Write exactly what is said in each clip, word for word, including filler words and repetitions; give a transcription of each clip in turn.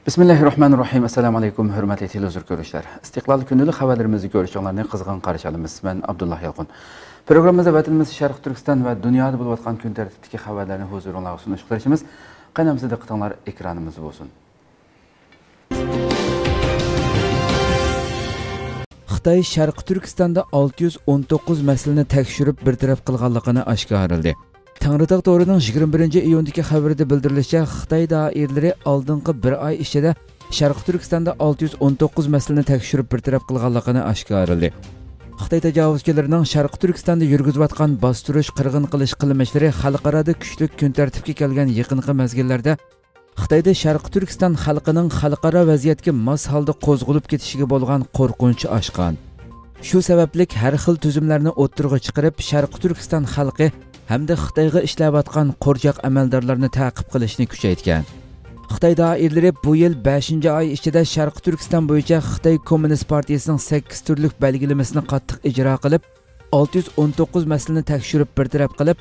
بىسمىللاھىررەھمانىررەھىم. ئەسسالامۇئەلەيكۇم، ھۆرمەتلىك تېلېۋىزور كۆرۈشلەر. ئىستىقلال كۈندىلىك خەۋەرلىرىمىزنى كۆرۈشۈڭلارنى قىزغىن قارشى ئالىمىز. مەن ئابدۇللا يالقۇن. پروگراممىمىزدا ۋەتىنىمىز شەرقىي تۈركىستان ۋە دۇنيادا بولۇۋاتقان كۈن تەرتىپتىكى خەۋەرلەرنى ھۇزۇرۇڭلارغا سۇنۇشقا تىرىشىمىز. قېنى ئەمىسە دىققىتىڭلار ئېكرانىمىزدا بولسۇن. خىتاي شەرقىي تۈركىستاندا ئالتە يۈز ئون توققۇز مەسىلىنى تەكشۈرۈپ بىر تەرەپ قىلغانلىقىنى ئاشكارىلىدى. تەڭرىتاغ تورىنىڭ يىگىرمە بىرىنچى ئىيۇندىكى خەۋىرىدە بىلدۈرۈلۈشىچە، خىتاي دائىرىلىرى ئالدىنقى بىر ئاي ئىچىدە شەرقىي تۈركىستاندا ئالتە يۈز ئون توققۇز مەسىلىنى تەكشۈرۈپ بىر تەرەپ قىلغانلىقىنى ئاشكارىلىدى. خىتاي تاجاۋۇزچىلىرىنىڭ شەرقىي تۈركىستاندا يۈرگۈزۈۋاتقان باستۇرۇش، قىرغىن قىلىش قىلمىشلىرى خەلقئارادا كۈچلۈك كۈن تەرتىپكە كەلگەن يېقىنقى مەزگىللەردە خىتايدا شەرقىي تۈركىستان خەلقىنىڭ خەلقئارا ۋەزىيەتكە ماس ھالدا قوزغىلىپ كېتىشىگە بولغان قورقۇنچى ئاشقان. شۇ سەۋەبلىك ھەر خىل تۈزۈملەرنى ئوتتۇرىغا چىقىرىپ، شەرقىي تۈركىستان خەلقى ھەمدە خىتايغا ئىشلەۋاتقان قورچاق ئەمەلدارلارنى تەقىب قىلىشنى كۈچەيتكەن. خىتاي دائىرىلىرى بۇ يىل بەشىنچى ئاي ئىچىدە شەرقىي تۈركىستان بويىچە خىتاي كوممۇنىست پارتىيىسىنىڭ سەككىز تۈرلۈك بەلگىلىمىسىنى قاتتىق ئىجرا قىلىپ، ئالتە يۈز ئون توققۇز مەسىلىنى تەكشۈرۈپ بىر تەرەپ قىلىپ،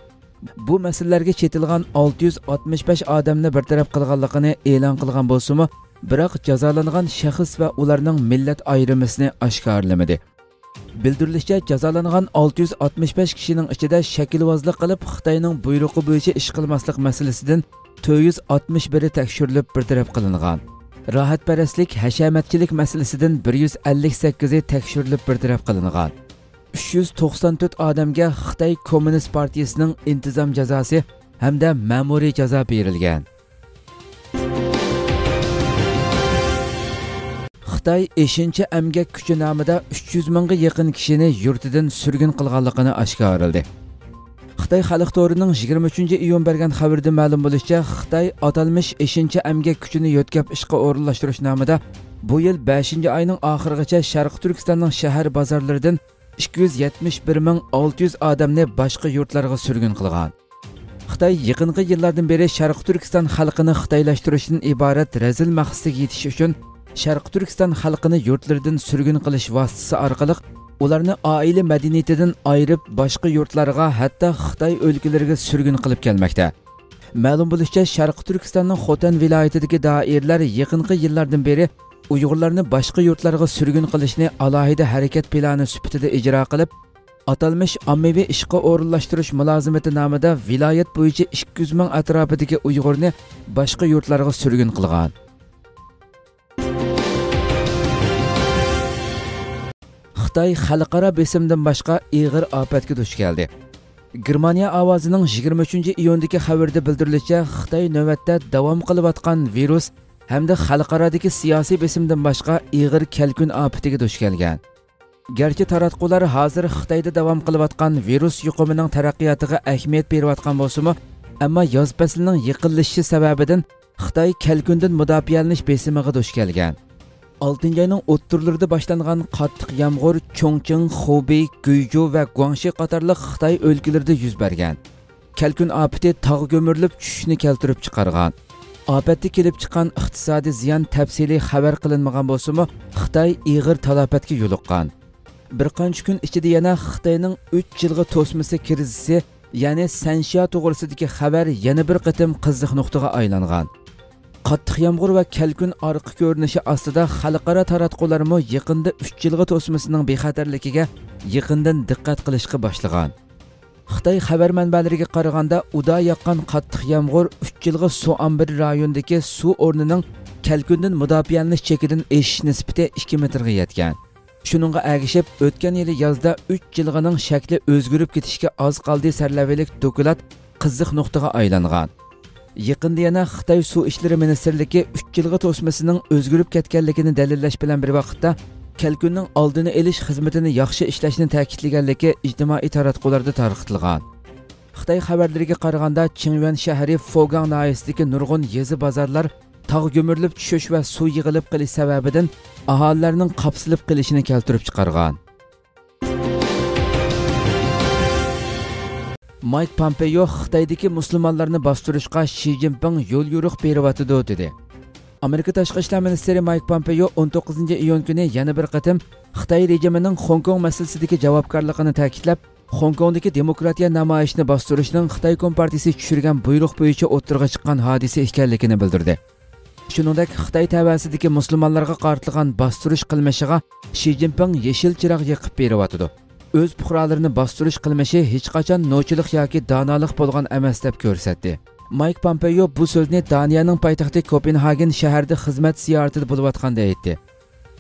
بۇ مەسىلىلەرگە چېتىلغان ئالتە يۈز ئاتمىش بەش ئادەمنى بىر تەرەپ قىلغانلىقىنى ئېلان قىلغان بولسىمۇ، بىراق جازالانغان شەخس ۋە ئۇلارنىڭ مىللەت ئايرىمىسىنى ئاشكارىلىمىدى. بىلدۈرۈلۈشىچە، جازالانغان ئالتە يۈز ئاتمىش بەش كىشىنىڭ ئىچىدە شەكىلۋازلىق قىلىپ، خىتاينىڭ بۇيرۇقى بويىچە ئىش قىلماسلىق مەسىلىسىدىن تۆت يۈز ئاتمىش بىرى تەكشۈرۈلۈپ بىر تەرەپ قىلىنغان. راھەتپەرەسلىك، ھەشەمەتچىلىك مەسىلىسىدىن بىر يۈز ئەللىك سەككىزى تەكشۈرۈلۈپ بىر تەرەپ قىلىنغان. ئۈچ يۈز توقسان تۆت ئادەمگە خىتاي كوممۇنىست پارتىيىسىنىڭ ئىنتىزام جازاسى ھەمدە مەمۇرىي جازا بېرىلگەن. خىتاي ئېشىنچا ئەمگەك كۈچى نامىدا ئۈچ يۈز مىڭغا يېقىن كىشىنى يۇرتىدىن سۈرگۈن قىلغانلىقىنى ئاشكارىلىدى. خىتاي خەلق تورىنىڭ يىگىرمە ئۈچىنچى ئىيۇن بەرگەن خەۋىرىدە مەلۇم بولۇشىچە، خىتاي ئاتالمىش ئېشىنچا ئەمگەك كۈچىنى يۆتكەپ ئىشقا ئورۇنلاشتۇرۇش نامىدا بۇ يىل بەشىنچى ئاينىڭ ئاخىرىغىچە شەرقىي تۈركىستاننىڭ شەھەر بازارلىرىدىن ئىككى يۈز يەتمىش بىر مىڭ ئالتە يۈز ئادەمنى باشقا يۇرتلارغا سۈرگۈن قىلغان. خىتاي يېقىنقى يىللاردىن بېرى شەرقىي تۈركىستان خەلقىنى خىتايلاشتۇرۇشتىن ئىبارەت رەزىل مەقسىتىگە يېتىش ئۈچۈن، شەرقىي تۈركىستان خەلقىنى يۇرتلىرىدىن سۈرگۈن قىلىش ۋاسىتىسى ئارقىلىق ئۇلارنى ئائىلە مەدەنىيىتىدىن ئايرىپ، باشقا يۇرتلارغا، ھەتتا خىتاي ئۆلكىلىرىگە سۈرگۈن قىلىپ كەلمەكتە. مەلۇم بولۇشىچە، شەرقىي تۈركىستاننىڭ خوتەن ۋىلايىتىدىكى دائىرىلەر يېقىنقى يىللاردىن بېرى ئۇيغۇرلارنى باشقا يۇرتلارغا سۈرگۈن قىلىشنى ئالاھىدە ھەرىكەت پىلانى سۈپىتىدە ئىجرا قىلىپ، ئاتالمىش ئاممىۋى ئىشقا ئورۇنلاشتۇرۇش مۇلازىمىتى نامىدا ۋىلايەت بويىچە ئىككى يۈز مىڭ ئەتراپىدىكى ئۇيغۇرنى باشقا يۇرتلارغا سۈرگۈن قىلغان. خىتاي خەلقئارا بېسىمدىن باشقا ئېغىر ئاپەتكە دۇچ كەلدى. گېرمانىيە ئاۋازىنىڭ يىگىرمە ئۈچىنچى ئىيۇندىكى خەۋىرىدە بىلدۈرۈلۈشىچە، خىتاي نۆۋەتتە داۋام قىلىۋاتقان ۋىرۇس ھەمدە خەلقئارادىكى سىياسىي بېسىمدىن باشقا ئېغىر كەلكۈن ئاپىتىگە دۇچ كەلگەن. گەرچە تاراتقۇلار ھازىر خىتايدا داۋام قىلىۋاتقان ۋىرۇس يۇقۇمىنىڭ تەرەققىياتىغا ئەھمىيەت بېرىۋاتقان بولسىمۇ، ئەمما ياز پەسلىنىڭ يېقىنلىشىشى سەۋەبىدىن خىتاي كەلكۈندىن مۇداپىئەلىنىش بېسىمىغا دۇچ كەلگەن. ئالتىنچى ئاينىڭ ئوتتۇرىلىرىدا باشلانغان قاتتىق يامغۇر چۇڭچىڭ، خۇبېي، گۇيجۇ ۋە گۇاڭشى قاتارلىق خىتاي ئۆلكىلىرىدە يۈز بەرگەن. كەلكۈن ئاپىتى تاغ كۆمۈرۈلۈپ چۈشۈشنى كەلتۈرۈپ چىقارغان. ئاپەتتە كېلىپ چىققان ئىقتىسادىي زىيان تەپسىلىي خەۋەر قىلىنمىغان بولسىمۇ، خىتاي ئېغىر تالاپەتكە يولۇققان. بىر قانچە كۈن ئىچىدە يەنە خىتاينىڭ ئۈچ جىلغا توسمىسى كىرىزىسى، يەنى سەنشيا توغرىسىدىكى خەۋەر يەنە بىر قېتىم قىزىق نۇقتىغا ئايلانغان. قاتتىق يامغۇر ۋە كەلكۈن ئارقا كۆرۈنۈشى ئاستىدا خەلقئارا تاراتقۇلارمۇ يېقىندا ئۈچ جىلغا توسمىسىنىڭ بىخەتەرلىكىگە يېقىندىن دىققەت قىلىشقا باشلىغان. خىتاي خەۋەر مەنبەلىرىگە قارىغاندا، ئۇدا ياغقان قاتتىق يامغۇر ئۈچ جىلغا سۇ ئامبىرى رايونىدىكى سۇ ئورنىنىڭ كەلكۈندىن مۇداپىئەلىنىش چېكىدىن ئېشىش نىسبىتى ئىككى مېتىرغا يەتكەن. شۇنىڭغا ئەگىشىپ، ئۆتكەن يىلى يازدا ئۈچ جىلغىنىڭ شەكلى ئۆزگىرىپ كېتىشكە ئاز قالدى سەرلەۋھىلىك دوكلات قىزىق نۇقتىغا ئايلانغان. يېقىندا يەنە خىتاي سۇ ئىشلىرى مىنىستىرلىكى ئۈچ جىلغا توسمىسىنىڭ ئۆزگىرىپ كەتكەنلىكىنى دەلىللەش بىلەن بىر ۋاقىتتا، كەلكۈننىڭ ئالدىنى ئېلىش خىزمىتىنى ياخشى ئىشلەشنى تەكىتلىگەنلىكى ئىجتىمائىي تاراتقۇلاردا تارقىتىلغان. خىتاي خەۋەرلىرىگە قارىغاندا، چىڭيۈەن شەھىرى فوگاڭ ناھىيەسىدىكى نۇرغۇن يېزا بازارلار تاغ كۆمۈرۈلۈپ چۈشۈش ۋە سۇ يىغىلىپ قېلىش سەۋەبىدىن ئاھالىلەرنىڭ قاپسىلىپ قېلىشىنى كەلتۈرۈپ چىقارغان. مايك پامپېيو خىتايدىكى مۇسۇلمانلارنى باستۇرۇشقا شى جىنپىڭ يول يورۇق بېرىۋاتىدۇ، دېدى. ئامېرىكا تاشقى ئىشلار مىنىستىرى مايك پامپېيو ئون توققۇزىنچى ئىيۇن كۈنى يەنە بىر قېتىم خىتاي رېجىمىنىڭ خوڭكوڭ مەسىلىسىدىكى جاۋابكارلىقىنى تەكىتلەپ، خوڭكوڭدىكى دېموكراتىيە نامايىشىنى باستۇرۇشنىڭ خىتاي كومپارتىيىسى چۈشۈرگەن بۇيرۇق بويىچە ئوتتۇرىغا چىققان ھادىسە ئىكەنلىكىنى بىلدۈردى. شۇنىڭدەك خىتاي تەۋەسىدىكى مۇسۇلمانلارغا قارىتىلغان باستۇرۇش قىلمىشىغا شى جىنپىڭ يېشىل چىراغ يېقىپ بېرىۋاتىدۇ. ئۆز پۇقرالىرىنى باستۇرۇش قىلمىشى ھېچقاچان نوچىلىق ياكى دانالىق بولغان ئەمەس دەپ كۆرسەتتى. مايك پامپېيو بۇ سۆزنى دانىيەنىڭ پايتەختى كوپېنھاگېن شەھىرىدە خىزمەت زىيارىتىدە بولۇۋاتقاندا ئېيتتى.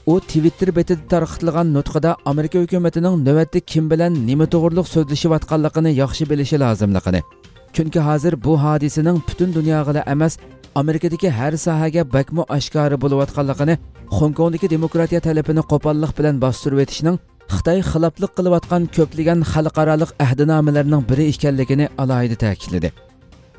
ئۇ تىۋىتتېر بېتىدە تارقىتىلغان نۇتقىدا ئامېرىكا ھۆكۈمىتىنىڭ نۆۋەتتە كىم بىلەن نېمە توغرۇلۇق سۆزلىشىۋاتقانلىقىنى ياخشى بىلىشى لازىملىقىنى، چۈنكى ھازىر بۇ ھادىسىنىڭ پۈتۈن دۇنياغىلا ئەمەس، ئامېرىكىدىكى ھەر ساھەگە بەكمۇ ئاشكارا بولۇۋاتقانلىقىنى، خوڭكوڭدىكى دېموكراتىيە تەلىپىنى قوپاللىق بىلەن باستۇرۇۋېتىشنىڭ خىتاي خىلاپلىق قىلىۋاتقان كۆپلىگەن خەلقئارالىق ئەھدىنامىلەرنىڭ بىرى ئىكەنلىكىنى ئالاھىدە تەكىتلىدى.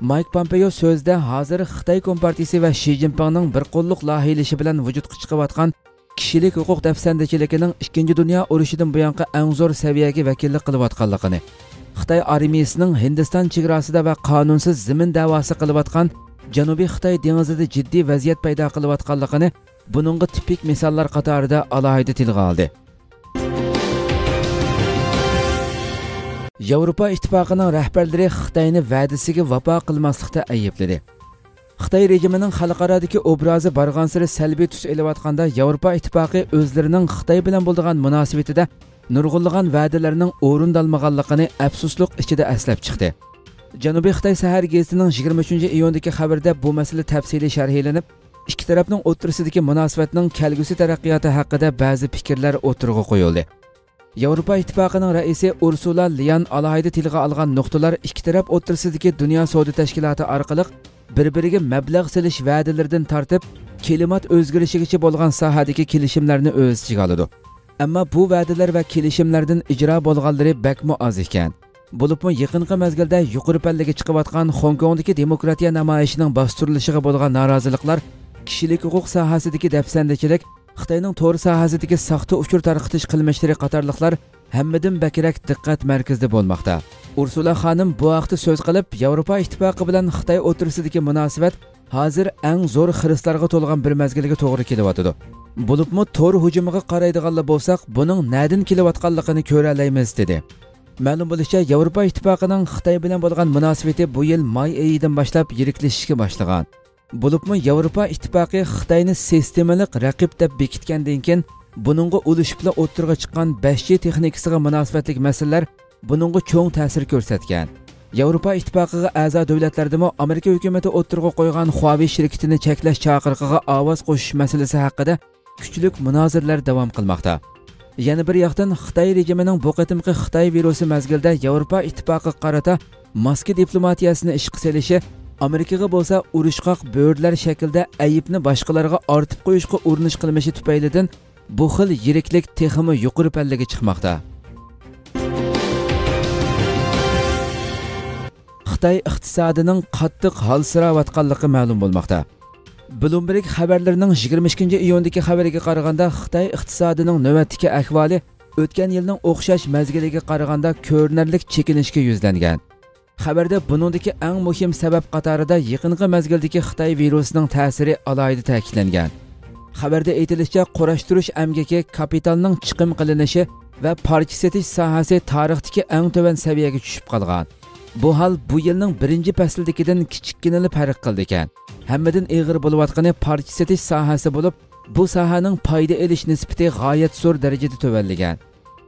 مايك پامپېيو سۆزىدە ھازىر خىتاي كومپارتىيىسى ۋە شى جىنپىڭنىڭ بىر قوللۇق لايىھىلىشى بىلەن ۋۇجۇدقا چىقىۋاتقان كىشىلىك ھوقۇق دەپسەندىچىلىكىنىڭ ئىككىنچى دۇنيا ئۇرۇشىدىن بۇيانقى ئەڭ زور سەۋىيەگە ۋەكىللىك قىلىۋاتقانلىقىنى، خىتاي ئارمىيىسىنىڭ ھىندىستان چېگراسىدا ۋە قانۇنسىز زېمىن دەۋاسى قىلىۋاتقان جەنۇبىي خىتاي دېڭىزىدا جىددىي ۋەزىيەت پەيدا قىلىۋاتقانلىقىنى بۇنىڭغا تىپىك مىساللار قاتارىدا ئالاھىدە تىلغا ئالدى. ياۋروپا ئىتتىپاقىنىڭ رەھبەرلىرى خىتاينى ۋەدىسىگە ۋاپا قىلماسلىقتا ئەيىبلىدى. خىتاي رېجىمىنىڭ خەلقئارادىكى ئوبرازى بارغانسېرى سەلبىي تۈس ئېلىۋاتقاندا، ياۋروپا ئىتتىپاقى ئۆزلىرىنىڭ خىتاي بىلەن بولىدىغان مۇناسىۋىتىدە نۇرغۇنلىغان ۋەدىلەرنىڭ ئورۇندالمىغانلىقىنى ئەپسۇسلۇق ئىچىدە ئەسلەپ چىقتى. جەنۇبىي خىتاي سەھەر گېزىتىنىڭ يىگىرمە ئۈچىنچى ئىيۇندىكى خەۋىرىدە بۇ مەسىلە تەپسىلىي شەرھلىنىپ، ئىككى تەرەپنىڭ ئوتتۇرىسىدىكى مۇناسىۋەتنىڭ كەلگۈسى تەرەققىياتى ھەققىدە بەزى پىكىرلەر ئوتتۇرىغا قويۇلدى. ياۋروپا ئىتتىپاقىنىڭ رەئىسى ئۇرسۇلا ليان ئالاھىدە تىلغا ئالغان نۇقتىلار ئىككى تەرەپ ئوتتۇرىسىدىكى دۇنيا سودا تەشكىلاتى ئارقىلىق بىر-بىرىگە مەبلەغ سېلىش ۋەدىلىرىدىن تارتىپ، كىلىمات ئۆزگىرىشىگىچە بولغان ساھەدىكى كېلىشىملەرنى ئۆز ئىچىگە ئالىدۇ. ئەمما بۇ ۋەدىلەر ۋە كېلىشىملەردىن ئىجرا بولغانلىرى بەكمۇ ئاز ئىكەن. بولۇپمۇ يېقىنقى مەزگىلدە يۇقىرى پەللىگە چىقىۋاتقان خوڭكوڭدىكى دېموكراتىيە نامايىشىنىڭ باستۇرۇلۇشىغا بولغان نارازىلىقلار كىشىلىك ھوقۇق ساھەسىدىكى دەپسەندىچىلىك، خىتاينىڭ تور ساھەسىدىكى ساختا ئۇچۇر تارقىتىش قىلمىشلىرى قاتارلىقلار ھەممىدىن بەكرەك دىققەت مەركىزىدە بولماقتا. ئۇرسۇلا خانىم بۇ ھەقتە سۆز قىلىپ، ياۋروپا ئىتتىپاقى بىلەن خىتاي ئوتتۇرىسىدىكى مۇناسىۋەت ھازىر ئەڭ زور خىرىسلارغا تولغان بىر مەزگىلگە توغرا كېلىۋاتىدۇ. بولۇپمۇ تور ھۇجۇمىغا قارايدىغانلا بولساق، بۇنىڭ نەدىن كېلىۋاتقانلىقىنى كۆرەلەيمىز، دېدى. مەلۇم بولۇشىچە، ياۋروپا ئىتتىپاقىنىڭ خىتاي بىلەن بولغان مۇناسىۋىتى بۇ يىل ماي ئېيىدىن باشلاپ يىرىكلىشىشكە باشلىغان. بولۇپمۇ ياۋروپا ئىتتىپاقى خىتاينى سىستېمىلىق رەقىب دەپ بېكىتكەندىن كېيىن، بۇنىڭغا ئۇلىشىپلا ئوتتۇرىغا چىققان بەش جى تېخنىكىسىغا مۇناسىۋەتلىك مەسىلىلەر بۇنىڭغا چوڭ تەسىر كۆرسەتكەن. ياۋروپا ئىتتىپاقىغا ئەزا دۆلەتلەردىمۇ ئامېرىكا ھۆكۈمىتى ئوتتۇرىغا قويغان خۇاۋېي شىركىتىنى چەكلەش چاقىرىقىغا ئاۋاز قوشۇش مەسىلىسى ھەققىدە كۈچلۈك مۇنازىرىلەر داۋام قىلماقتا. يەنە بىر ياقتىن، خىتاي رېجىمىنىڭ بۇ قېتىمقى خىتاي ۋىرۇسى مەزگىلىدە ياۋروپا ئىتتىپاقىغا قارىتا ماسكا دىپلوماتىيەسىنى ئىشقا سېلىشى، ئامېرىكىغا بولسا ئۇرۇشقاق بۆرىلەر شەكلىدە ئەيىبنى باشقىلارغا ئارتىپ قويۇشقا ئۇرۇنۇش قىلمىشى تۈپەيلىدىن، بۇ خىل يىرىكلىك تېخىمۇ يۇقىرى پەللىگە چىقماقتا. خىتاي ئىقتىسادىنىڭ قاتتىق ھالسىراۋاتقانلىقى مەلۇم بولماقتا. بلومبېرگ خەۋەرلىرىنىڭ يىگىرمە ئىككىنچى ئىيۇندىكى خەۋىرىگە قارىغاندا، خىتاي ئىقتىسادىنىڭ نۆۋەتتىكى ئەھۋالى ئۆتكەن يىلنىڭ ئوخشاش مەزگىلىگە قارىغاندا كۆرۈنەرلىك چېكىنىشكە يۈزلەنگەن. خەۋەردە بۇنىڭدىكى ئەڭ مۇھىم سەۋەب قاتارىدا يېقىنقى مەزگىلدىكى خىتاي ۋىرۇسىنىڭ تەسىرى ئالاھىدە تەكىتلەنگەن. خەۋەردە ئېيتىلىشىچە، قۇراشتۇرۇش ئەمگىكى، كاپىتالنىڭ چىقىم قىلىنىشى ۋە پارچە سېتىش ساھەسى تارىختىكى ئەڭ تۆۋەن سەۋىيەگە چۈشۈپ قالغان. بۇ ھال بۇ يىلنىڭ بىرىنچى پەسلىدىكىدىن كىچىككىنىلا پەرق قىلىدىكەن. ھەممىدىن ئېغىر بولۇۋاتقىنى پارچە سېتىش ساھەسى بولۇپ، بۇ ساھەنىڭ پايدا ئېلىش نىسبىتى غايەت زور دەرىجىدە تۆۋەنلىگەن.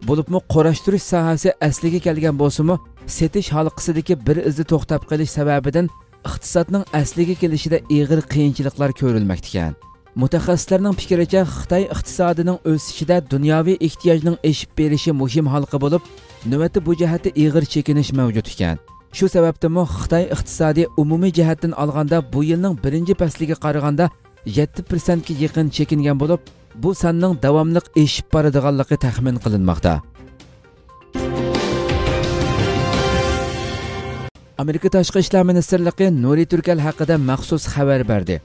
بولۇپمۇ قۇراشتۇرۇش ساھەسى ئەسلىگە كەلگەن بولسىمۇ، سېتىش ھالقىسىدىكى بىر ئىزدا توختاپ قېلىش سەۋەبىدىن ئىقتىسادنىڭ ئەسلىگە كېلىشىدە ئېغىر قىيىنچىلىقلار كۆرۈلمەكتىكەن. مۇتەخەسسىسلەرنىڭ پىكرىچە، خىتاي ئىقتىسادىنىڭ ئۆسۈشىدە دۇنياۋى ئېھتىياجنىڭ ئېشىپ بېرىشى مۇھىم ھالقا بولۇپ، نۆۋەتتە بۇ جەھەتتە ئېغىر چېكىنىش مەۋجۇت ئىكەن. شۇ سەۋەبتىنمۇ خىتاي ئىقتىسادى ئومۇمىي جەھەتتىن ئالغاندا بۇ يىلنىڭ بىرىنچى پەسلىگە قارىغاندا يەتتە پىرسەنتكە يېقىن چېكىنگەن بولۇپ، بۇ ساننىڭ داۋاملىق ئېشىپ بارىدىغانلىقى تەخمىن قىلىنماقتا. ئامېرىكا تاشقى ئىشلار مىنىستىرلىقى نۇرى تۈركەل ھەققىدە مەخسۇس خەۋەر بەردى.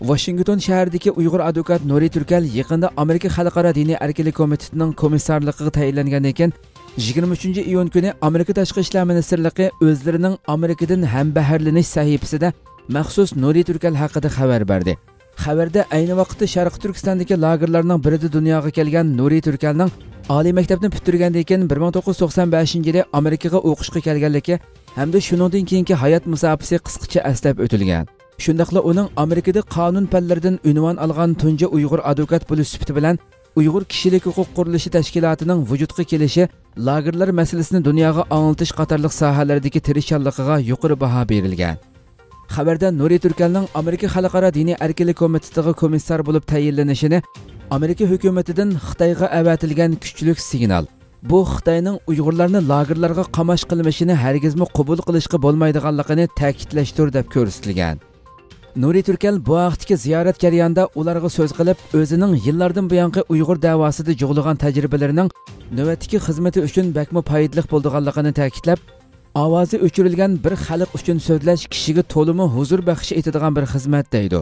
ۋاشىنگتون شەھىرىدىكى ئۇيغۇر ئادۋوكات نۇرى تۈركەل يېقىندا ئامېرىكا خەلقئارا دىنىي ئەركىنلىك كومىتېتىنىڭ كومىسسارلىقىغا تەيىنلەنگەندىن كېيىن، يىگىرمە ئۈچىنچى ئىيۇن كۈنى ئامېرىكا تاشقى ئىشلار مىنىستىرلىقى ئۆزلىرىنىڭ ئامېرىكىدىن ھەمبەھىرلىنىش سەھىپىسىدە مەخسۇس نۇرى تۈركەل ھەققىدە خەۋەر بەردى. خەۋەردە ئەينى ۋاقىتتا شەرقىي تۈركىستاندىكى لاگېرلارنىڭ بىرىدە دۇنياغا كەلگەن نۇرى تۈركەلنىڭ ئالىي مەكتەپنى پۈتتۈرگەندىن كېيىن بىر مىڭ توققۇز يۈز توقسان بەشىنچى يىلى ئامېرىكىغا ئوقۇشقا كەلگەنلىكى ھەمدە شۇنىڭدىن كېيىنكى ھايات مۇساپىسى قىسقىچە ئەسلەپ ئۆتۈلگەن. شۇنداقلا ئۇنىڭ ئامېرىكىدا قانۇن پەنلىرىدىن ئۇنۋان ئالغان تۇنجى ئۇيغۇر ئادۋوكات بولۇش سۈپىتى بىلەن ئۇيغۇر كىشىلىك ھوقۇق قۇرۇلۇشى تەشكىلاتىنىڭ ۋۇجۇدقا كېلىشى، لاگېرلار مەسىلىسىنى دۇنياغا ئاڭلىتىش قاتارلىق ساھەلەردىكى تىرىشچانلىقىغا يۇقىرى باھا بېرىلگەن. خەۋەردە نۇرى تۈركەلنىڭ ئامېرىكا خەلقئارا دىنىي ئەركىنلىك كومىتېتىغا كومىسسار بولۇپ تەيىنلىنىشىنى ئامېرىكا ھۆكۈمىتىدىن خىتايغا ئەۋەتىلگەن كۈچلۈك سىگنال، بۇ خىتاينىڭ ئۇيغۇرلارنى لاگېرلارغا قاماش قىلمىشىنى ھەرگىزمۇ قوبۇل قىلىشقا بولمايدىغانلىقىنى تەكىتلەشتۇر، دەپ كۆرسىتىلگەن. نۇرى تۈركەل بۇ ھەقتىكى زىيارەت جەريانىدا ئۇلارغا سۆز قىلىپ، ئۆزىنىڭ يىللاردىن بۇيانقى ئۇيغۇر دەۋاسىدا جۇغلىغان تەجرىبىلىرىنىڭ نۆۋەتتىكى خىزمىتى ئۈچۈن بەكمۇ پايدىلىق بولىدىغانلىقىنى تەكىتلەپ، ئاۋازى ئۆچۈرۈلگەن بىر خەلق ئۈچۈن سۆزلەش كىشىگە تولىمۇ ھۇزۇر بەخش ئېتىدىغان بىر خىزمەت، دەيدۇ.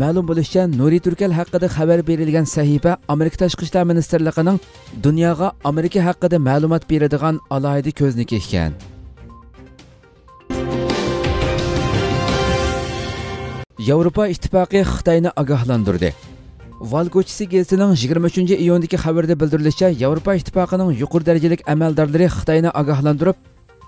مەلۇم بولۇشىچە، نۇرى تۈركەل ھەققىدە خەۋەر بېرىلگەن سەھىپە ئامېرىكا تاشقى ئىشلار مىنىستىرلىقىنىڭ دۇنياغا ئامېرىكا ھەققىدە مەلۇمات بېرىدىغان ئالاھىدە كۆزنىكى ئىكەن. ياۋروپا ئىتتىپاقى خىتاينى ئاگاھلاندۇردى. ۋال كوچىسى گېزىتىنىڭ يىگىرمە ئۈچىنچى ئىيۇندىكى خەۋىرىدە بىلدۈرۈلۈشىچە، ياۋروپا ئىتتىپاقىنىڭ يۇقىرى دەرىجىلىك ئەمەلدارلىرى خىتاينى ئاگاھلاندۇرۇپ،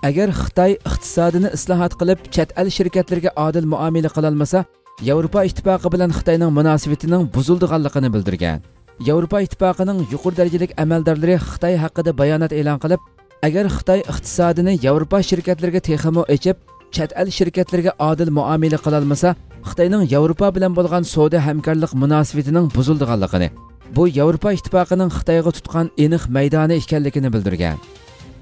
ئەگەر خىتاي ئىقتىسادىنى ئىسلاھات قىلىپ، چەت ئەل شىركەتلىرىگە ئادىل مۇئامىلە قىلالمىسا، ياۋروپا ئىتتىپاقى بىلەن خىتاينىڭ مۇناسىۋىتىنىڭ بۇزۇلىدىغانلىقىنى بىلدۈرگەن. ياۋروپا ئىتتىپاقىنىڭ يۇقىرى دەرىجىلىك ئەمەلدارلىرى خىتاي ھەققىدە بايانات ئېلان قىلىپ، ئەگەر خىتاي ئىقتىسادىنى ياۋروپا شىركەتلىرىگە تېخىمۇ ئېچىپ، چەت ئەل شىركەتلىرىگە ئادىل مۇئامىلە قىلالمىسا، خىتاينىڭ ياۋروپا بىلەن بولغان سودا ھەمكارلىق مۇناسىۋىتىنىڭ بۇزۇلىدىغانلىقىنى، بۇ ياۋروپا ئىتتىپاقىنىڭ خىتايغا تۇتقان ئېنىق مەيدانى ئىكەنلىكىنى بىلدۈرگەن.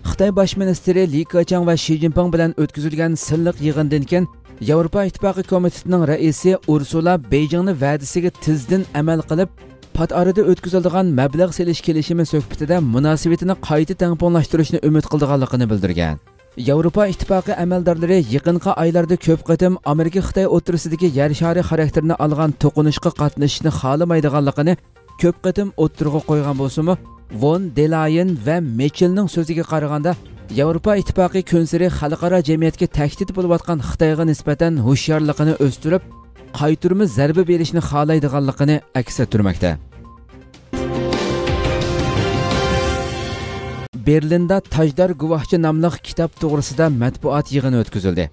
خىتاي باش مىنىستىرى لى كېچياڭ ۋە شى جىنپىڭ بىلەن ئۆتكۈزۈلگەن سىنلىق يىغىندىن كېيىن، ياۋروپا ئىتتىپاقى كومىتېتىنىڭ رەئىسى ئۇرسۇلا بېيجىڭنى ۋەدىسىگە تېزدىن ئەمەل قىلىپ، پات ئارىدا ئۆتكۈزۈلىدىغان مەبلەغ سېلىش كېلىشىمى سۆھبىتىدە مۇناسىۋىتىنى قايتا تەڭپۇڭلاشتۇرۇشنى ئۈمىد قىلىدىغانلىقىنى بىلدۈرگەن. ياۋروپا ئىتتىپاقى ئەمەلدارلىرى يېقىنقى ئايلاردا كۆپ قېتىم ئامېرىكا خىتاي ئوتتۇرىسىدىكى يەر شارى خاراكتېرىنى ئالغان توقۇنۇشقا قاتنىشىشنى خالىمايدىغانلىقىنى كۆپ قېتىم ئوتتۇرىغا قويغان بولسىمۇ، ۋون دېر لايېن ۋە مىچېلنىڭ سۆزىگە قارىغاندا، ياۋروپا ئىتتىپاقى كۈنسېرى خەلقئارا جەمئىيەتكە تەھدىت بولۇۋاتقان خىتايغا نىسبەتەن ھوشيارلىقىنى ئۆستۈرۈپ، قايتۇرما زەربە بېرىشنى خالايدىغانلىقىنى ئەكس ئەتتۈرمەكتە. بېرلىندا تاجدار گۇۋاھچى ناملىق كىتاب توغرىسىدا مەتبۇئات يىغىنى ئۆتكۈزۈلدى.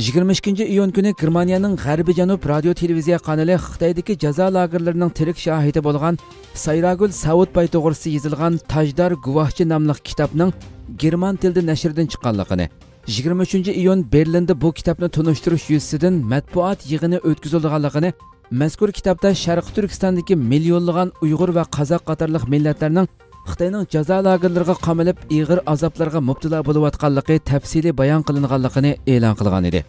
يىگىرمە ئىككىنچى ئىيۇن كۈنى گېرمانىيەنىڭ غەربىي جەنۇب رادىيو تېلېۋىزىيە قانىلى خىتايدىكى جازا لاگېرلىرىنىڭ تىرىك شاھىتى بولغان سايراگۈل ساۋۇتباي توغرىسىدا يېزىلغان تاجدار گۇۋاھچى ناملىق كىتابنىڭ گېرمان تىلىدا نەشردىن چىققانلىقىنى، يىگىرمە ئۈچىنچى ئىيۇن بېرلىندا بۇ كىتابنى تونۇشتۇرۇش يۈزىسىدىن مەتبۇئات يىغىنى ئۆتكۈزۈلىدىغانلىقىنى، مەزكۇر كىتابتا شەرقىي تۈركىستاندىكى مىليونلىغان ئۇيغۇر ۋە قازاق قاتارلىق مىللەتلەرنىڭ خىتاينىڭ جازا لاگېرلىرىغا قامىلىپ، ئېغىر ئازابلارغا مۇپتىلا بولۇۋاتقانلىقى تەپسىلىي بايان قىلىنغانلىقىنى ئېلان قىلغان ئىدى.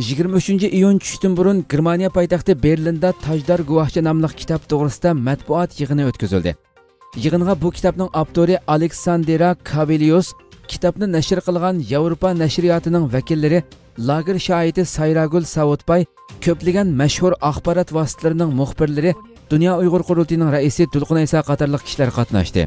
يىگىرمە ئۈچىنچى ئىيۇن چۈشتىن بۇرۇن گېرمانىيە پايتەختى بېرلىندا تاجدار گۇۋاھچى ناملىق كىتاب توغرىسىدا مەتبۇئات يىغىنى ئۆتكۈزۈلدى. يىغىنغا بۇ كىتابنىڭ ئاپتورى ئالېكساندرا كاۋېليوس، كىتابنى نەشر قىلغان ياۋروپا نەشرىياتىنىڭ ۋەكىللىرى، لاگېر شاھىتى سايراگۈل ساۋۇتباي، كۆپلىگەن مەشھۇر ئاخبارات ۋاسىتىلىرىنىڭ مۇخبىرلىرى، دۇنيا ئۇيغۇر قۇرۇلتىيىنىڭ رەئىسى دولقۇن ئەيسا قاتارلىق كىشىلەر قاتناشتى.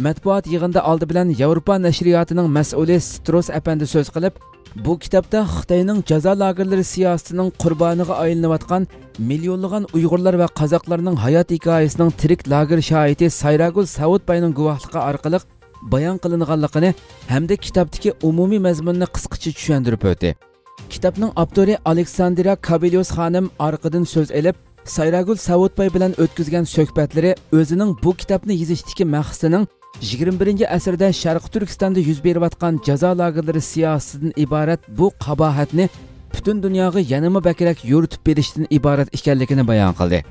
مەتبۇئات يىغىنىدا ئالدى بىلەن ياۋروپا نەشرىياتىنىڭ مەسئۇلى ستروس ئەپەندى سۆز قىلىپ، بۇ كىتابتا خىتاينىڭ جازا لاگېرلىرى سىياسىتىنىڭ قۇربانىغا ئايلىنىۋاتقان مىليونلىغان ئۇيغۇرلار ۋە قازاقلارنىڭ ھايات ھېكايىسىنىڭ تىرىك لاگېر شاھىتى سايراگۈل ساۋۇتباينىڭ گۇۋاھلىقى ئارقىلىق بايان قىلىنغانلىقىنى ھەمدە كىتابتىكى ئومۇمىي مەزمۇننى قىسقىچە چۈشەندۈرۈپ ئۆتتى. كىتابنىڭ ئاپتورى ئالېكساندرا كابېليوس خانىم ئارقىدىن سۆز ئېلىپ، سايراگۈل ساۋۇتباي بىلەن ئۆتكۈزگەن سۆھبەتلىرى ئۆزىنىڭ بۇ كىتابنى يېزىشتىكى مەقسىتىنىڭ يىگىرمە بىرىنچى ئەسىردە شەرقىي تۈركىستاندا يۈز بېرىۋاتقان جازا لاگېرلىرى سىياسىتىدىن ئىبارەت بۇ قاباھەتنى پۈتۈن دۇنياغا يەنىمۇ بەكرەك يورۇتۇپ بېرىشتىن ئىبارەت ئىكەنلىكىنى بايان قىلدى.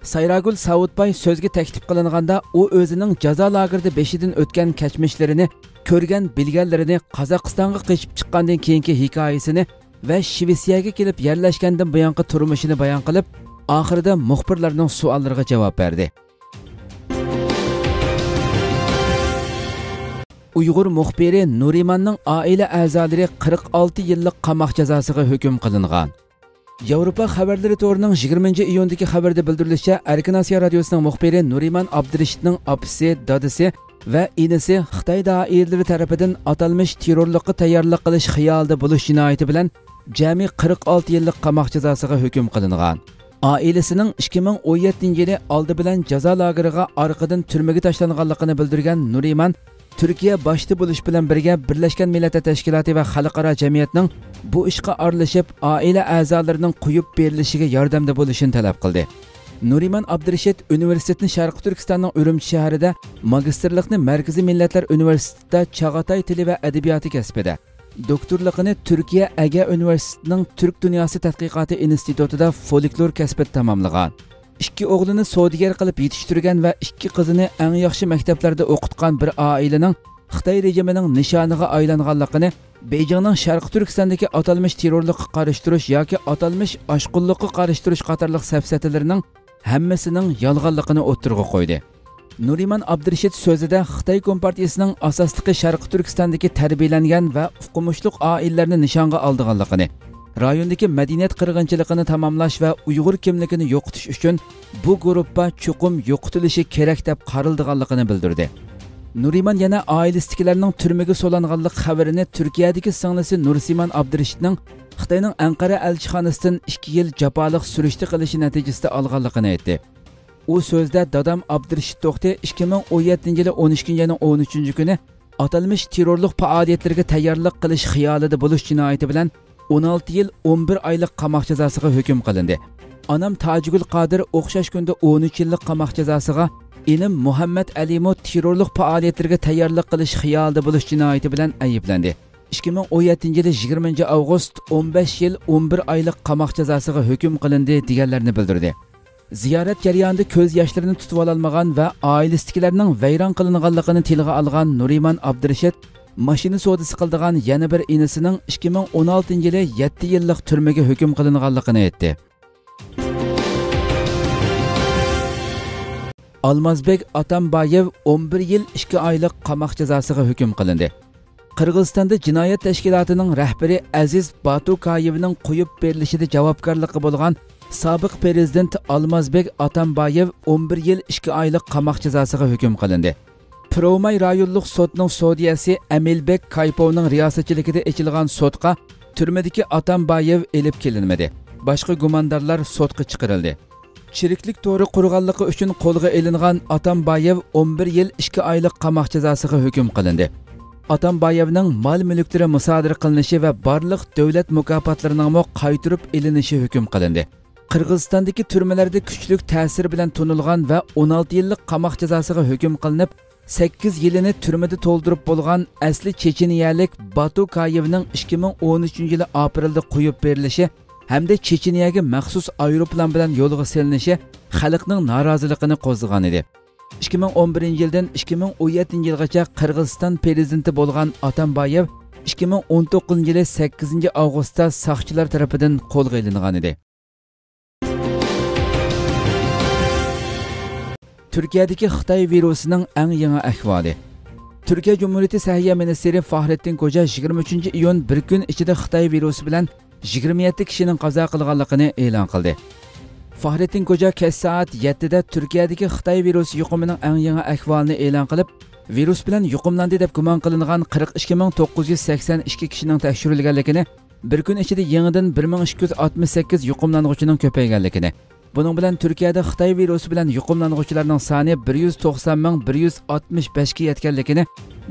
سايراگۈل ساۋۇتباي سۆزگە تەكلىپ قىلىنغاندا، ئۇ ئۆزىنىڭ جازا لاگېرىدا بېشىدىن ئۆتكەن كەچمىشلىرىنى، كۆرگەن بىلگەنلىرىنى، قازاقىستانغا قېچىپ چىققاندىن كېيىنكى ھېكايىسىنى ۋە شىۋېتسىيەگە كېلىپ يەرلەشكەندىن بۇيانقى تۇرمۇشىنى بايان قىلىپ، ئاخىرىدا مۇخبىرلارنىڭ سوئاللىرىغا جاۋاب بەردى. ئۇيغۇر مۇخبىرى نۇرىماننىڭ ئائىلە ئەزالىرى قىرىق ئالتە يىللىق قاماق جازاسىغا ھۆكۈم قىلىنغان. ياۋروپا خەۋەرلىرى تورىنىڭ يىگىرمىنچى ئىيۇندىكى خەۋىرىدە بىلدۈرۈلۈشىچە، ئەركىن ئاسىيا رادىيوسىنىڭ مۇخبىرى نۇرىمان ئابدۇرېشىتنىڭ ئاپىسى، دادىسى ۋە ئىنىسى خىتاي دائىرىلىرى تەرىپىدىن ئاتالمىش تېررورلۇققا تەييارلىق قىلىش خىيالىدا بولۇش جىنايىتى بىلەن جەمئىي قىرىق ئالتە يىللىق قاماق جازاسىغا ھۆكۈم قىلىنغان. ئائىلىسىنىڭ ئىككى مىڭ ئون يەتتىنچى يىلى ئالدى بىلەن جازا لاگېرىغا، ئارقىدىن تۈرمىگە تاشلانغانلىقىنى بىلدۈرگەن نۇرىمان تۈركىيە باشتا بولۇش بىلەن بىرگە، بىرلەشكەن مىللەتلەر تەشكىلاتى ۋە خەلقئارا جەمئىيەتنىڭ بۇ ئىشقا ئارىلىشىپ، ئائىلە ئەزالىرىنىڭ قويۇپ بېرىلىشىگە ياردەمدە بولۇشىنى تەلەپ قىلدى. نۇرىمان ئابدۇرېشىت ئۇنىۋېرسىتېتنى شەرقىي تۈركىستاننىڭ ئۈرۈمچى شەھىرىدە، ماگىستىرلىقنى مەركىزىي مىللەتلەر ئۇنىۋېرسىتېتىدا چاغاتاي تىلى ۋە ئەدەبىياتى كەسپىدە، دوكتورلۇقىنى تۈركىيە ئەگە ئۇنىۋېرسىتېتىنىڭ تۈرك دۇنياسى تەتقىقاتى ئىنستىتۇتىدا فولكلور كەسپىدە تاماملىغان. ئىككى ئوغلىنى سودىگەر قىلىپ يېتىشتۈرگەن ۋە ئىككى قىزىنى ئەڭ ياخشى مەكتەپلەردە ئوقۇتقان بىر ئائىلىنىڭ خىتاي رېجىمىنىڭ نىشانىغا ئايلانغانلىقىنى، بېيجىڭنىڭ شەرقىي تۈركىستاندىكى ئاتالمىش تېررورلۇققا قارشى تۇرۇش ياكى ئاتالمىش ئاشقۇنلۇققا قارشى تۇرۇش قاتارلىق سەپسەتىلىرىنىڭ ھەممىسىنىڭ يالغانلىقىنى ئوتتۇرىغا قويدى. نۇرىمان ئابدۇرېشىت سۆزىدە خىتاي كومپارتىيىسىنىڭ ئاساسلىقى شەرقىي تۈركىستاندىكى تەربىيەلەنگەن ۋە ئوقۇمۇشلۇق ئائىلىلەرنى نىشانغا ئالىدىغانلىقىنى، رايوندىكى مەدەنىيەت قىرغىنچىلىقىنى تاماملاش ۋە ئۇيغۇر كىملىكىنى يوقىتىش ئۈچۈن بۇ گۇرۇپپا چوقۇم يوقىتىلىشى كېرەك دەپ قارىلىدىغانلىقىنى بىلدۈردى. نۇرىمان يەنە ئائىلىسىدىكىلەرنىڭ تۈرمىگە سولانغانلىق خەۋىرىنى تۈركىيەدىكى سىڭلىسى نۇرسىمان ئابدۇرېشىتنىڭ خىتاينىڭ ئەنقەرە ئەلچىخانىسىدىن ئىككى يىل جاپالىق سۈرۈشتە قىلىشى نەتىجىسىدە ئالغانلىقىنى ئېيتتى. ئۇ سۆزىدە، دادام ئابدۇرېشىت توختى ئىككى مىڭ ئون يەتتىنچى يىلى ئون ئىككىنچى ئاينىڭ ئون ئۈچىنچى كۈنى ئاتالمىش تېررورلۇق پائالىيەتلىرىگە تەييارلىق قىلىش خىيالىدا بولۇش جىنايىتى بىلەن ئون ئالتە يىل ئون بىر ئايلىق قاماق جازاسىغا ھۆكۈم قىلىندى. ئانام تاجىگۈل قادىر ئوخشاش كۈندە ئون ئۈچ يىللىق قاماق جازاسىغا، ئىنىم مۇھەممەت ئەلىمۇ تېررورلۇق پائالىيەتلىرىگە تەييارلىق قىلىش خىيالىدا بولۇش جىنايىتى بىلەن ئەيىبلەندى. ئىككى مىڭ ئون يەتتىنچى يىلى يىگىرمىنچى ئاۋغۇست ئون بەش يىل ئون بىر ئايلىق قاماق جازاسىغا ھۆكۈم قىلىندى، دېگەنلەرنى بىلدۈردى. زىيارەت جەريانىدا كۆز ياشلىرىنى تۇتۇۋالالمىغان ۋە ئائىلىسىدىكىلەرنىڭ ۋەيران قىلىنغانلىقىنى تىلغا ئالغان نۇرىمان ئابدۇرېشىت، ماشىنا سودىسى قىلىدىغان يەنە بىر ئىنىسىنىڭ ئىككى مىڭ ئون ئالتىنچى يىلى يەتتە يىللىق تۈرمىگە ھۆكۈم قىلىنغانلىقىنى ئېيتتى. ئالمازبېك ئاتامبايېۋ ئون بىر يىل ئىككى ئايلىق قاماق جازاسىغا ھۆكۈم قىلىندى. قىرغىزىستاندا جىنايەت تەشكىلاتىنىڭ رەھبىرى ئەزىز باتۇكايېۋنىڭ قويۇپ بېرىلىشىدە جاۋابكارلىقى بولغان سابىق پىرېزىدېنت ئالمازبېك ئاتامبايېۋ ئون بىر يىل ئىككى ئايلىق قاماق جازاسىغا ھۆكۈم قىلىندى. پىروماي رايونلۇق سوتنىڭ سودىيەسى ئەمىلبېك كايپوۋنىڭ رىياسەتچىلىكىدە ئېچىلغان سوتقا تۈرمىدىكى ئاتامبايېۋ ئېلىپ كېلىنمىدى. باشقا گۇماندارلار سوتقا چىقىرىلدى. چىرىكلىك تورى قۇرغانلىقى ئۈچۈن قولغا ئېلىنغان ئاتامبايېۋ ئون بىر يىل ئىككى ئايلىق قاماق جازاسىغا ھۆكۈم قىلىندى. ئاتامبايېۋنىڭ مال-مۈلۈكلىرى مۇسادىرە قىلىنىشى ۋە بارلىق دۆلەت مۇكاپاتلىرىنىڭمۇ قايتۇرۇپ ئېلىنىشى ھۆكۈم قىلىندى. قىرغىزىستاندىكى تۈرمىلەردە كۈچلۈك تەسىر بىلەن تونۇلغان ۋە ئون ئالتە يىللىق قاماق جازاسىغا ھۆكۈم قىلىنىپ، سەككىز يىلىنى تۈرمىدە تولدۇرۇپ بولغان ئەسلى چېچىنىيەلىك باتۇكايېۋنىڭ ئىككى مىڭ ئون ئۈچىنچى يىلى ئاپرېلدا قويۇپ بېرىلىشى ھەمدە چېچىنىيەگە مەخسۇس ئايروپىلان بىلەن يولغا سېلىنىشى خەلقنىڭ نارازىلىقىنى قوزغىغانىدى. ئىككى مىڭ ئون بىرىنچى يىلدىن ئىككى مىڭ ئون يەتتىنچى يىلغىچە قىرغىزىستان پىرېزىدېنتى بولغان ئاتامبايېۋ ئىككى مىڭ ئون توققۇزىنچى يىلى سەككىزىنچى ئاۋغۇستتا ساقچىلار تەرىپىدىن قولغا ئېلىنغانىدى. تۈركىيەدىكى خىتاي ۋىرۇسىنىڭ ئەڭ يېڭى ئەھۋالى. تۈركىيە جۇمھۇرىيىتى سەھىيە مىنىستىرى فاھرېتتىن كوجا يىگىرمە ئۈچىنچى ئىيۇن بىر كۈن ئىچىدە خىتاي ۋىرۇسى بىلەن يىگىرمە يەتتە كىشىنىڭ قازا قىلغانلىقىنى ئېلان قىلدى. فاھرېتتىن كوجا كەچ سائەت يەتتىدە تۈركىيەدىكى خىتاي ۋىرۇسى يۇقۇمىنىڭ ئەڭ يېڭى ئەھۋالىنى ئېلان قىلىپ، ۋىرۇس بىلەن يۇقۇملاندى دەپ گۇمان قىلىنغان قىرىق ئىككى مىڭ توققۇز يۈز سەكسەن ئىككى كىشىنىڭ تەكشۈرۈلگەنلىكىنى، بىر كۈن ئىچىدە يېڭىدىن بىر مىڭ ئىككى يۈز ئاتمىش سەككىز يۇقۇملانغۇچىنىڭ كۆپەيگەنلىكىنى، بۇنىڭ بىلەن تۈركىيەدە خىتاي ۋىرۇسى بىلەن يۇقۇملانغۇچىلارنىڭ سانى بىر يۈز توقسان مىڭ بىر يۈز ئاتمىش بەشكە يەتكەنلىكىنى،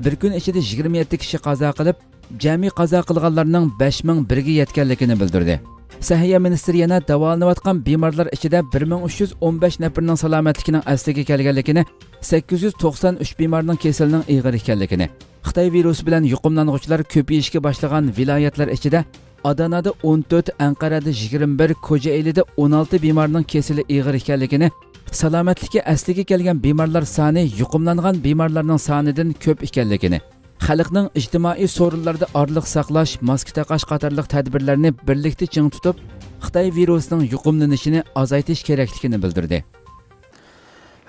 بىر كۈن ئىچىدە يىگىرمە يەتتە كىشى قازا قىلىپ، جەمئىي قازا قىلغانلارنىڭ بەش مىڭ بىرگە يەتكەنلىكىنى بىلدۈردى. سەھىيە مىنىستىرى يەنە داۋالىنىۋاتقان بىمارلار ئىچىدە بىر مىڭ ئۈچ يۈز ئون بەش نەپىرىنىڭ سالامەتلىكىنىڭ ئەسلىگە كەلگەنلىكىنى، سەككىز يۈز توقسان ئۈچ بىمارنىڭ كېسىلىنىڭ ئېغىر ئىكەنلىكىنى، خىتاي ۋىرۇسى بىلەن يۇقۇملانغۇچىلار كۆپىيىشكە باشلىغان ۋىلايەتلەر ئىچىدە ئادانادا ئون تۆت، ئەنقەرەدە يىگىرمە بىر، كوجائېلىدە ئون ئالتە بىمارنىڭ كېسىلى ئېغىر ئىكەنلىكىنى، سالامەتلىكى ئەسلىگە كەلگەن بىمارلار سانى يۇقۇملانغان بىمارلارنىڭ سانىدىن كۆپ ئىكەنلىكىنى، خەلقنىڭ ئىجتىمائىي سورۇنلاردا ئارىلىق ساقلاش، ماسكا تاقاش قاتارلىق تەدبىرلەرنى بىرلىكتە چىڭ تۇتۇپ، خىتاي ۋىرۇسىنىڭ يۇقۇملىنىشىنى ئازايتىش كېرەكلىكىنى بىلدۈردى.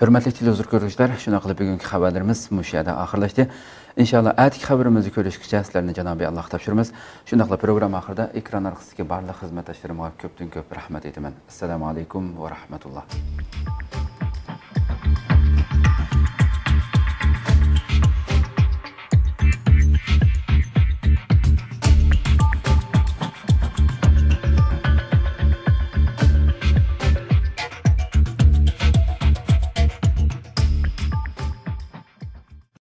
ھۆرمەتلىك تېلېۋىزور كۆرگۈچىلەر، شۇنداق قىلىپ بۈگۈنكى خەۋەرلىرىمىز مۇشۇ يەردە ئاخىرلاشتى. ئىنشاللا ئەتىكى خەۋىرىمىزدە كۆرۈشكىچە سىلەرنى جانابى ئاللاغا تاپشۇرىمىز. شۇنداقلا پروگرامما ئاخىرىدا ئېكران ئارقىسىدىكى بارلىق خىزمەتداشلىرىمغا كۆپتىن كۆپ رەھمەت ئېيتىمەن. ئەسسالامۇ ئەلەيكۇم ۋە رەھمەتۇللا.